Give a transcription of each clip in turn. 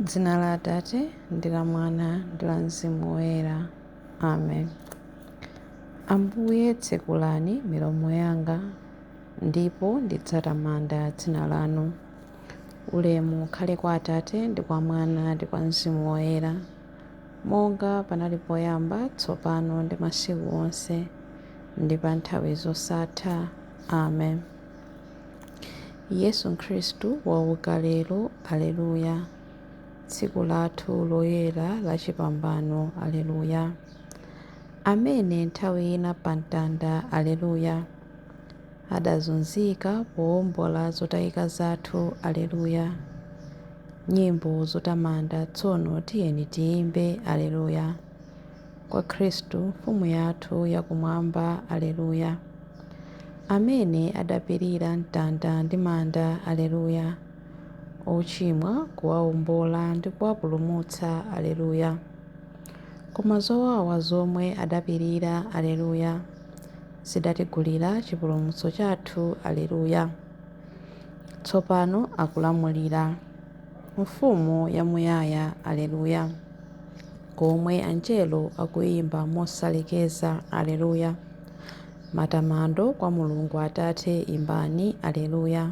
Dzina la Atate ndi la Mwana ndi la Mzimu Woyera. Amen. Ambuye, tsekulani milomo yanga, ndipo ndidzatamanda dzina lanu. Ulemu ukhale kwa Atate ndi kwa Mwana ndi kwa Mzimu Woyera, monga panali poyamba, tsopano ndi masiku onse, ndi pa nthawi zosatha. Amen. Yesu Khristu wauka lero, Aleluya. Tsiku lathu loyera la chipambano, Aleluya. Amene nthawi ina pa mtanda, Aleluya, adazunzika powombola zotayika zathu, Aleluya. Nyimbo zotamanda tsono tiyeni tiyimbe, Aleluya. Kwa Khristu Mfumu yathu yakumwamba, Aleluya. Amene adapirira mtanda ndi manda, Aleluya. Ochimwa kuwawombola ndi kuwapulumutsa, Aleluya. Koma zowawa zomwe adapirira, Aleluya, zidatigulira chipulumutso chathu, Aleluya. Tsopano akulamulira, Mfumu yamuyaya, Aleluya. Komwe anjelo akuyimba mosalekeza, Aleluya. Matamando kwa Mulungu Atate imbani, Aleluya.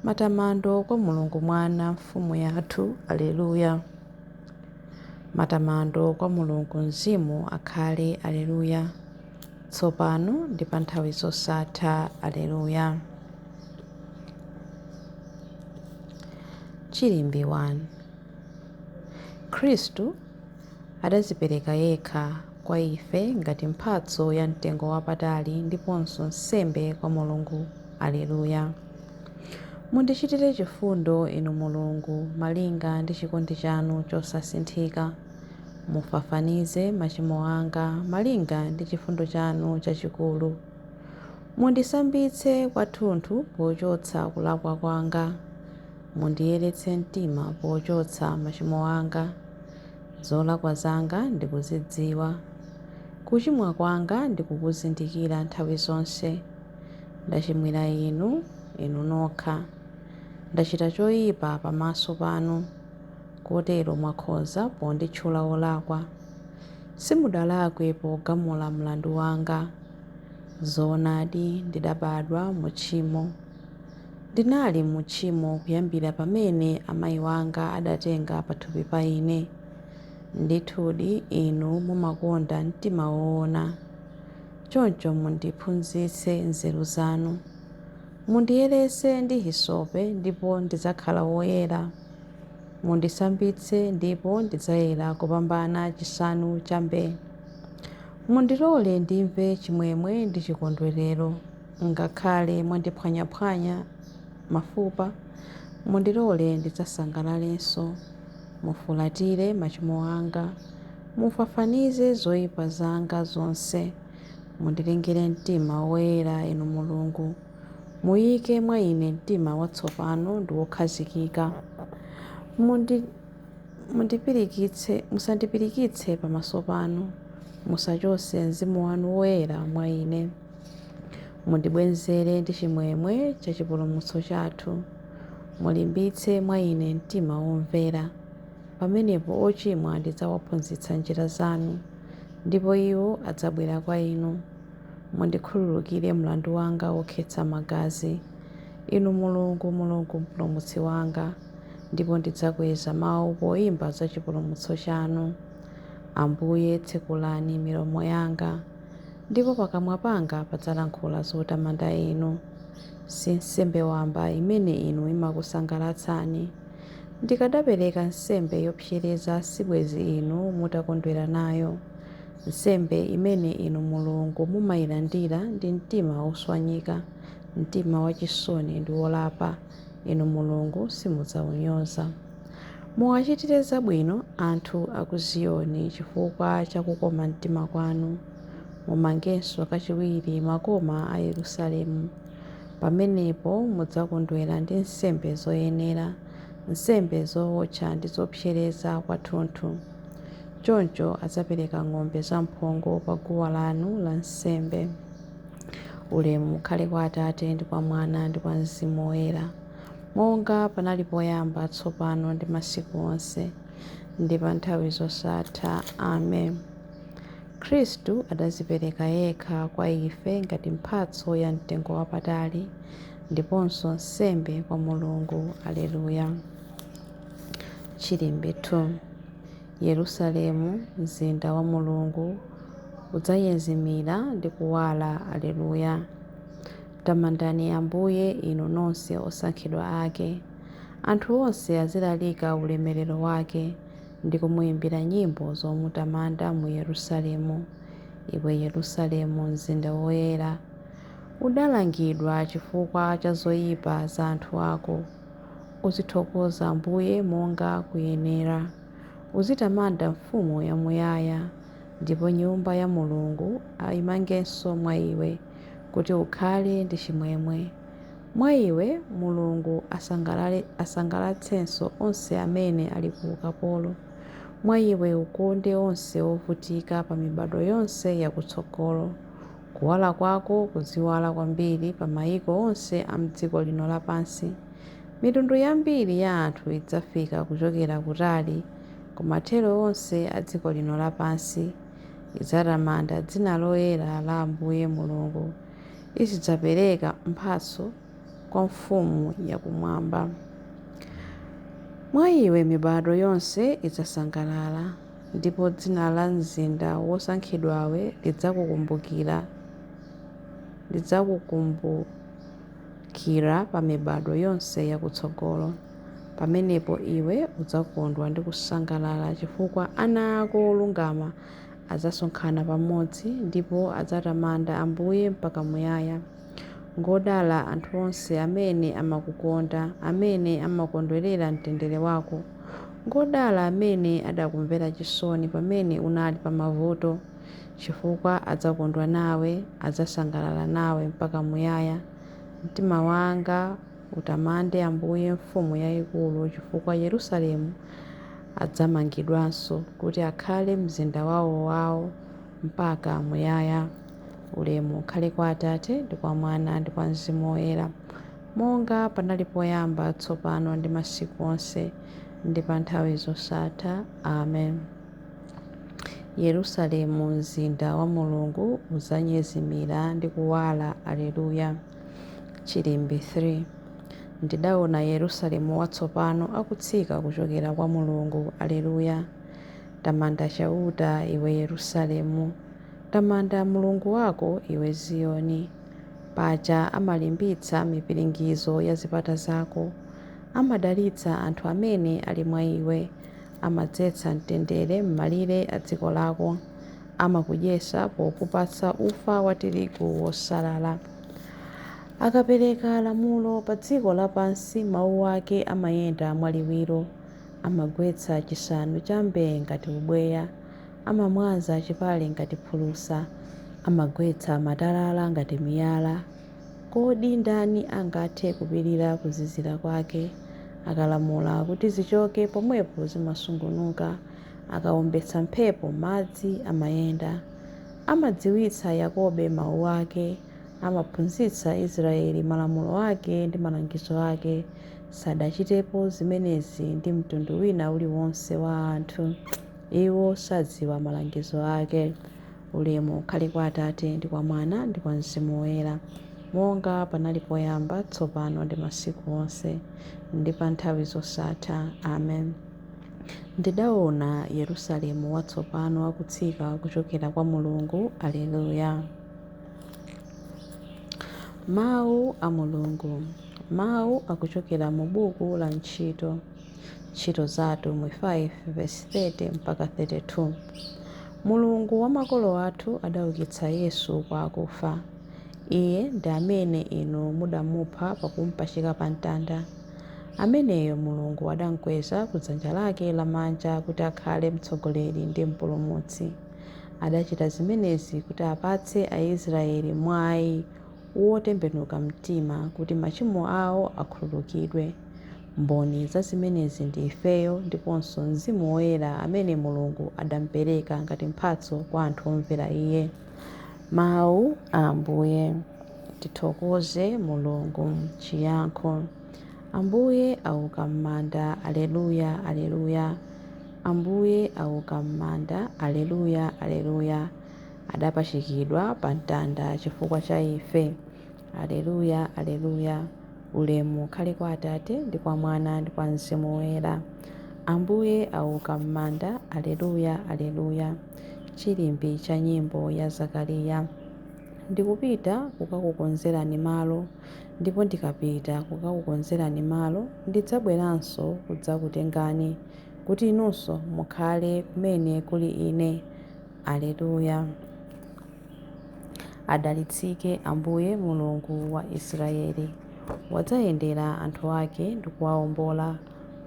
Matamando kwa Mulungu Mwana Mfumu yathu, Aleluya. Matamando kwa Mulungu Mzimu akhale, Aleluya. Tsopano ndi pa nthawi zosatha, Aleluya. Chilimbi 1. Khristu adadzipereka yekha kwa ife ngati mphatso ya mtengo wapatali ndiponso nsembe kwa Mulungu. Aleluya. Mundichitire chifundo, Inu Mulungu, malinga ndi chikondi chanu chosasinthika. Mufafanize machimo anga malinga ndi chifundo chanu chachikulu. Mundisambitse kwathunthu pochotsa kulakwa kwanga. Mundiyeretse mtima pochotsa machimo anga. Zolakwa zanga ndikuzidziwa. Kuchimwa kwanga ndikukuzindikira nthawi zonse. Ndachimwira inu, inu nokha. Ndachita choyipa pamaso panu, kotero mwakhoza ponditchula wolakwa. Simudalakwe pogamula mlandu wanga. Zoonadi, ndidabadwa mu tchimo. Ndinali mu tchimo kuyambira pamene amayi wanga adatenga pathupi pa ine. Ndithudi inu mumakonda mtima woona. Choncho mundiphunzitse nzeru zanu. Mundiyeretse ndi hisope ndipo ndidzakhala woyera. Mundisambitse ndipo ndidzayera kupambana chisanu cha mbee. Mundilole ndimve chimwemwe ndi chikondwerero. Ngakhale mwandiphwanyaphwanya mafupa, mundilole ndidzasangalalenso. Mufulatire machimo anga, mufafanize zoyipa zanga zonse. Mundilengere mtima woyera, Inu Mulungu. Muyike mwa ine mtima watsopano ndi wokhazikika. Musandipirikitse pamaso panu, musachotse mzimu wanu woyera mwa ine. Mundibwezere ndi chimwemwe cha chipulumutso chathu. Mulimbitse mwa ine mtima womvera. Pamenepo ochimwa ndidzawaphunzitsa njira zanu, ndipo iwo adzabwera kwa inu. Mundikhululukire mlandu wanga wokhetsa magazi, Inu Mulungu, Mulungu Mpulumutsi wanga, ndipo ndidzakweza mawu poyimba za chipulumutso chanu. Ambuye, tsekulani milomo yanga, ndipo pakamwa panga padzalankhula zotamanda Inu. Si nsembe wamba imene inu imakusangalatsani. Ndikadapereka nsembe yopsereza sibwenzi inu mutakondwera nayo. Nsembe imene inu Mulungu mumayilandira ndi mtima woswanyika, mtima wachisoni ndi wolapa, Inu Mulungu simudzawunyoza. Muwachitire zabwino anthu a ku Ziyoni chifukwa cha kukoma mtima kwanu. Mumangenso kachiwiri makoma a Yerusalemu. Pamenepo mudzakondwera ndi nsembe zoyenera, nsembe zowotcha ndi zopsereza kwathunthu. Choncho adzapereka ng'ombe zamphongo pa guwa lanu la nsembe. Ulemu ukhale kwa Atate ndi kwa Mwana ndi kwa Mzimu Woyera, Monga panali poyamba, tsopano ndi masiku onse, ndi pa nthawi zosatha. Amen. Khristu adadzipereka yekha kwa ife ngati mphatso ya mtengo wapatali ndiponso nsembe kwa Mulungu. Aleluya. Chilimbi 2. Yerusalemu, mzinda wa Mulungu, udzanyezimira ndi kuwala. Aleluya. Tamandani Ambuye, inu nonse osankhidwa ake. Anthu onse azilalika ulemerero wake ndi kumuyimbira nyimbo zomutamanda mu Yerusalemu. Iwe Yerusalemu, mzinda woyera, udalangidwa chifukwa cha zoyipa za anthu ako. Uzithokoza Ambuye monga kuyenera. Uzitamanda Mfumu yamuyaya, ndipo nyumba ya Mulungu ayimangenso mwa iwe, kuti ukhale ndi chimwemwe. Mwa iwe Mulungu asangalatsenso onse amene ali ku ukapolo. Mwa iwe ukonde onse ovutika pa mibado yonse yakutsogolo. Kuwala kwako kuziwala kwambiri pa mayiko onse a m'dziko lino lapansi. Mitundu yambiri ya anthu idzafika kuchokera kutali, kumathero onse a dziko lino lapansi. Idzatamanda dzina loyera la Ambuye Mulungu. Izidzapereka mphatso kwa Mfumu yakumwamba. Mwa iwe mibado yonse idzasangalala, ndipo dzina la mzinda wosankhidwawe lidzakukumbukira pa mibado yonse yakutsogolo. Pamenepo iwe udzakondwa ndi kusangalala chifukwa ana ako olungama adzasonkhana pamodzi ndipo adzatamanda Ambuye mpaka muyaya. Ngodala anthu onse amene amakukonda, amene amakondwerera mtendere wako. Ngodala amene adakumvera chisoni pamene unali pa mavuto, chifukwa adzakondwa nawe, adzasangalala nawe mpaka muyaya. Mtima wanga utamande Ambuye Mfumu yayikulu, chifukwa Yerusalemu adzamangidwanso kuti akhale mzinda wawowawo mpaka muyaya. Ulemu ukhale kwa Atate ndi kwa Mwana ndi kwa Mzimu Woyera, monga panali poyamba, tsopano ndi masiku onse, ndi pa nthawi zosatha. Amen. Yerusalemu, mzinda wa Mulungu, udzanyezimira ndi kuwala. Aleluya. Chilimbi 3. Ndidaona Yerusalemu watsopano akutsika kuchokera kwa Mulungu. Aleluya. Tamanda Chauta, iwe Yerusalemu. Tamanda Mulungu wako, iwe Ziyoni. Paja amalimbitsa mipiringidzo ya zipata zako, amadalitsa anthu amene ali mwa iwe, amadzetsa mtendere m'malire a dziko lako, amakudyetsa pokupatsa ufa wa tirigu wosalala. Akapereka lamulo pa dziko lapansi, mawu ake amayenda mwaliwiro. Amagwetsa chisanu cha mbee ngati ubweya, amamwaza chipale ngati phulusa, amagwetsa matalala ngati miyala. Kodi ndani angathe kupirira kuzizira kwake? Akalamula kuti zichoke, pomwepo zimasungunuka. Akawombetsa mphepo, madzi amayenda. Amadziwitsa Yakobo mawu ake, amaphunzitsa Israeli malamulo ake ndi malangizo ake. Sadachitepo zimenezi ndi mtundu wina uliwonse wa anthu. Iwo sadziwa malangizo ake. Ulemu ukhale kwa Atate ndi kwa Mwana ndi kwa Mzimu Woyera, monga panali poyamba, tsopano ndi masiku onse, ndi pa nthawi zosatha. Amen. Ndidaona Yerusalemu watsopano akutsika kuchokera kwa Mulungu. Aleluya. Mawu a Mulungu. Mawu akuchokera mu buku la Ntchito, Ntchito za Atumwi 5 verse 30 mpaka 32. Mulungu wa makolo athu adaukitsa Yesu kwa akufa. Iye ndi amene inu mudamupha pakumpachika pa mtanda. Ameneyo Mulungu adamkweza ku dzanja lake lamanja kuti akhale mtsogoleri ndi mpulumutsi. Adachita zimenezi kuti apatse Aisraeli mwayi wotembenuka mtima kuti machimo awo akhululukidwe. Mboni za zimenezi ndi ifeyo ndiponso Mzimu Woyera amene Mulungu adamupereka ngati mphatso kwa anthu omvera Iye. Mawu a Ambuye. Tithokoze Mulungu. Chiyankho. Ambuye auka m'manda, Aleluya, Aleluya. Ambuye auka m'manda, Aleluya, Aleluya. Adapachikidwa pa mtanda chifukwa cha ife. Aleluya, Aleluya. Ulemu ukhale kwa Atate ndi kwa Mwana ndi kwa Mzimu Woyera. Ambuye auka m'manda, Aleluya, Aleluya. Chilimbi cha nyimbo ya Zakariya. Ndikupita kukakukonzerani malo, ndipo ndikapita kukakukonzerani malo, ndidzabweranso kudzakutengani, kuti inunso mukhale kumene kuli Ine. Aleluya. Adalitsike Ambuye Mulungu wa Israeli. Wadzayendera anthu ake ndi kuwawombola,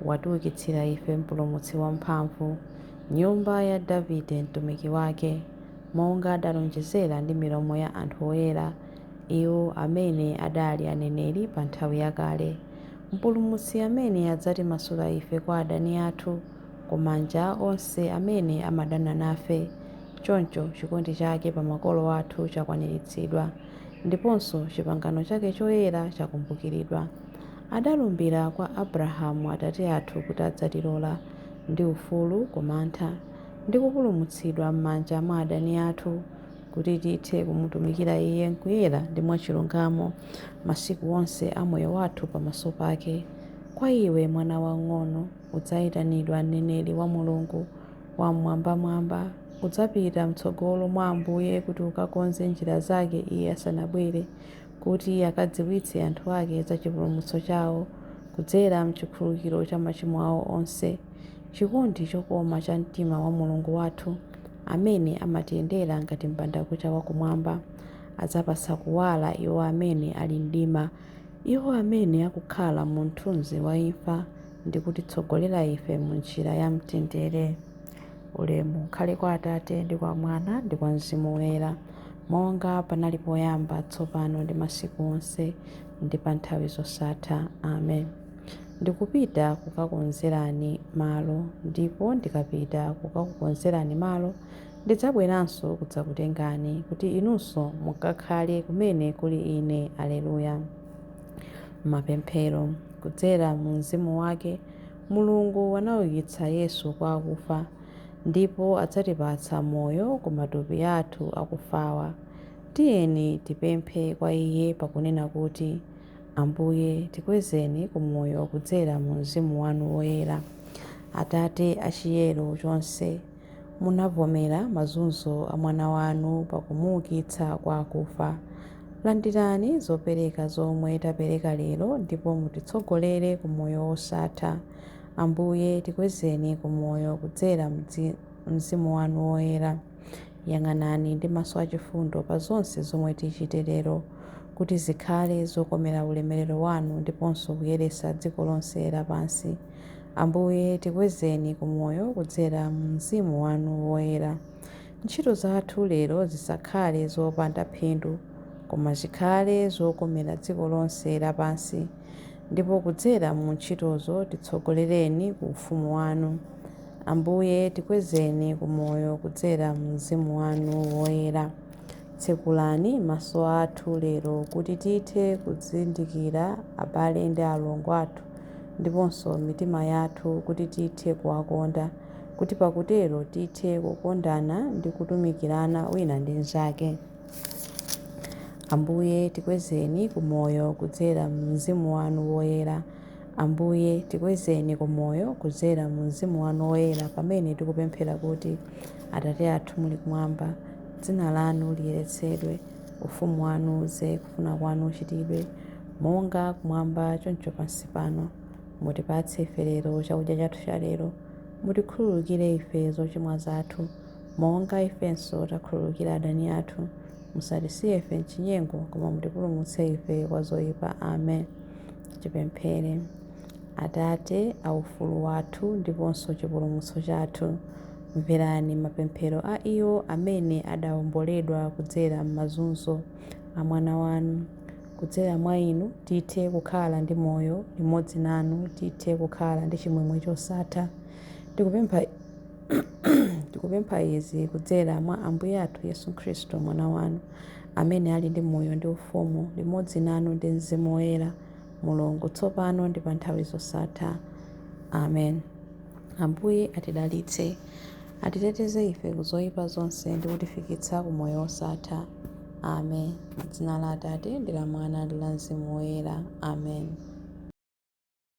watiukitsira ife Mpulumutsi wamphamvu, nyumba ya Davide mtumiki wake, monga adalonjezera ndi milomo ya anthu oyera, iwo amene adali aneneri pa nthawi yakale. Mpulumutsi amene adzatimasula ife kwa adani athu, ku manja onse amene amadana nafe. Choncho chikondi chake pa makolo athu chakwaniritsidwa, ndiponso chipangano chake choyera chakumbukiridwa. Adalumbira kwa Abrahamu atate athu kuti adzatilola ndi ufulu ku mantha, ndi kupulumutsidwa m'manja mwa adani athu, kuti tithe kumutumikira Iye m'kuyera ndi mwachilungamo masiku onse a moyo wathu pamaso pake. Kwa iwe, mwana wamng'ono, udzayitanidwa mneneri wa Mulungu Wam'mwambamwamba. Udzapita m'tsogolo mwa Ambuye kuti ukakonze njira zake Iye asanabwere, kuti akadziwitse anthu ake za chipulumutso chawo kudzera m'chikhululukiro cha machimo awo onse. Chikondi chokoma cha mtima wa Mulungu wathu, amene amatiyendera ngati m'bandakucha wakumwamba, adzapatsa kuwala iwo amene ali mdima, iwo amene akukhala mu mthunzi wa imfa, ndi kutitsogolera ife mu njira ya mtendere. Ulemu ukhale kwa Atate ndi kwa Mwana ndi kwa Mzimu Woyera, monga panali poyamba, tsopano ndi masiku onse, ndi pa nthawi zosatha. Amen. Ndikupita kukakukonzerani malo, ndipo ndikapita kukakukonzerani malo, ndidzabweranso kudzakutengani, kuti inunso mukakhale kumene kuli Ine. Aleluya. Mapemphero. Kudzera mu Mzimu wake, Mulungu anaukitsa Yesu kwa akufa, ndipo adzatipatsa moyo ku matupi athu akufawa. Tiyeni tipemphe kwa Iye pakunena kuti, Ambuye, tikwezeni ku moyo kudzera mu Mzimu wanu Woyera. Atate achiyero chonse, munavomera mazunzo a Mwana wanu pakumuukitsa kwa akufa. Landirani zopereka zomwe tapereka lero ndipo mutitsogolere ku moyo wosatha. Ambuye, tikwezeni ku moyo kudzera Mzimu wanu Woyera. Yang'anani ndi maso achifundo pa zonse zomwe tichite lero, kuti zikhale zokomera ulemerero wanu ndiponso kuyeretsa dziko lonse lapansi. Ambuye, tikwezeni ku moyo kudzera mu Mzimu wanu Woyera. Ntchito zathu lero zisakhale zopanda phindu, koma zikhale zokomera dziko lonse lapansi, ndipo kudzera mu ntchitozo titsogolereni ku ufumu wanu. Ambuye, tikwezeni ku moyo kudzera mu Mzimu wanu Woyera. Tsekulani maso athu lero kuti tithe kuzindikira abale ndi alongo athu ndiponso mitima yathu kuti tithe kuwakonda, kuti pakutero tithe kukondana ndi kutumikirana wina ndi mnzake. Ambuye, tikwezeni ku moyo kudzera mu Mzimu wanu Woyera. Ambuye, tikwezeni ku moyo kudzera mu Mzimu wanu Woyera pamene tikupemphera kuti, Atate athu muli kumwamba, dzina lanu liyeretsedwe, ufumu wanu udze, kufuna kwanu kuchitidwe, monga kumwamba choncho pansi pano. Mutipatse ife lero chakudya chathu cha lero. Mutikhululukire ife zochimwa zathu, monga ifenso takhululukira adani athu. Musatisiye ife m'chinyengo, koma mutipulumutse ife kwa zoyipa. Amen. Tipemphere. Atate a ufulu wathu ndiponso chipulumutso chathu, mverani mapemphero a iwo amene adawomboledwa kudzera m'mazunzo a Mwana wanu. Kudzera mwa inu tithe kukhala ndi moyo limodzi nanu, tithe kukhala ndi chimwemwe chosatha. Tikupempha izi kudzera mwa Ambuye athu Yesu Khristu Mwana wanu, amene ali ndi moyo ndi ufumu limodzi nanu ndi Mzimu Woyera, Mulungu, tsopano ndi pa nthawi zosatha. Amen. Ambuye atidalitse, atiteteze ife ku zoyipa zonse ndi kutifikitsa ku moyo wosatha. Amen. M'dzina la Atate ndi la Mwana ndi la Mzimu Woyera. Amen.